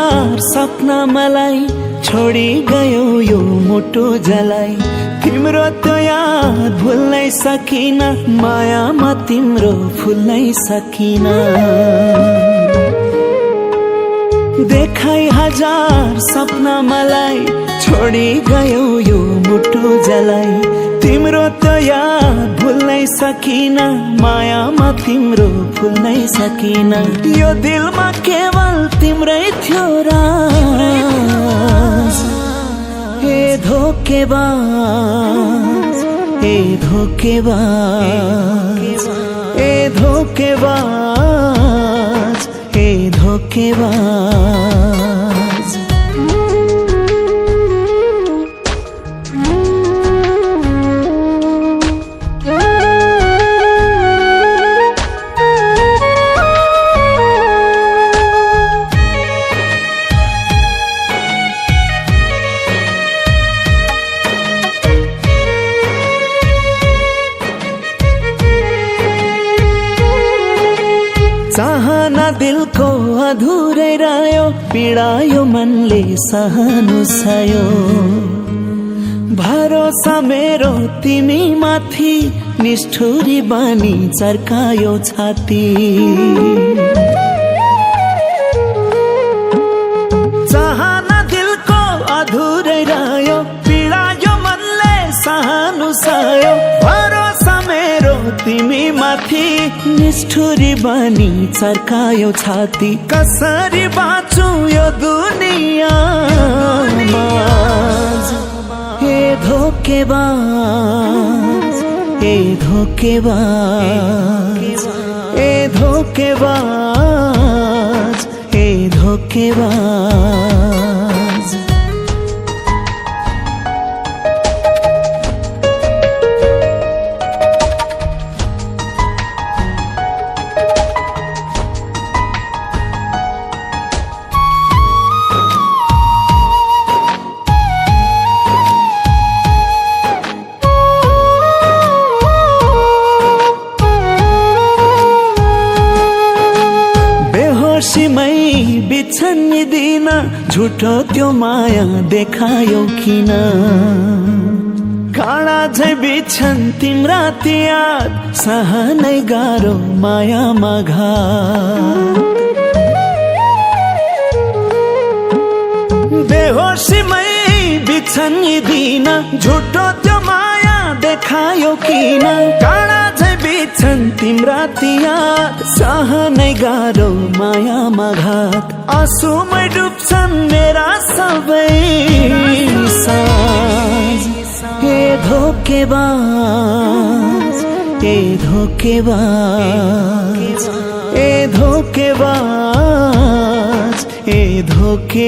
हजार सपना मलाई छोडी गयो यो मुटु जलाई तिम्रो त्यो याद भुल्नै सकिन मायामा तिम्रो फुल्नै सकिन देखाई हजार सपना मलाई छोडी गयो यो मुटु जलाई तिम्रो त्यो याद भुल्नै सकिन मायामा तिम्रो फुल्नै सकिन यो दिलमा केवल तिम्रै थियो राज ए धोकेबाज ए धोकेबाज ए धोकेबाज ए धोकेबाज चाहना दिलको अधुरै रह्यो पीडायो मनले सहनु सयो भरोसा मेरो तिमी माथि निष्ठुरी बानी चर्कायो छाती चाहना दिलको अधुरै रह्यो पीडायो मनले सहनु सयो भरोसा मेरो तिमी माथि निष्ठुरी बानी चर्कायो छाती कसरी बाँचु यो दुनियाँमा ए धोकेबाज ए धोकेबाज ए धोकेबाज ए धोकेबाज बेहोसीमै बिछन्नी दिन झुटो त्यो माया देखायो किन काँडा झै बिछन् तिम्रा ती याद सहनै गाह्रो मायामा घात बेहोसीमै बिछन्नी दिन झुटो त्यो माया देखायो किन काँडा झै बिछन् तिम्रा ती याद सहनै गाह्रो मायामा घात आँसुमै डुब्छन् मेरा सबै साँझ ए धोकेबाज ए धोकेबाज ए धोकेबाज ए धोकेबाज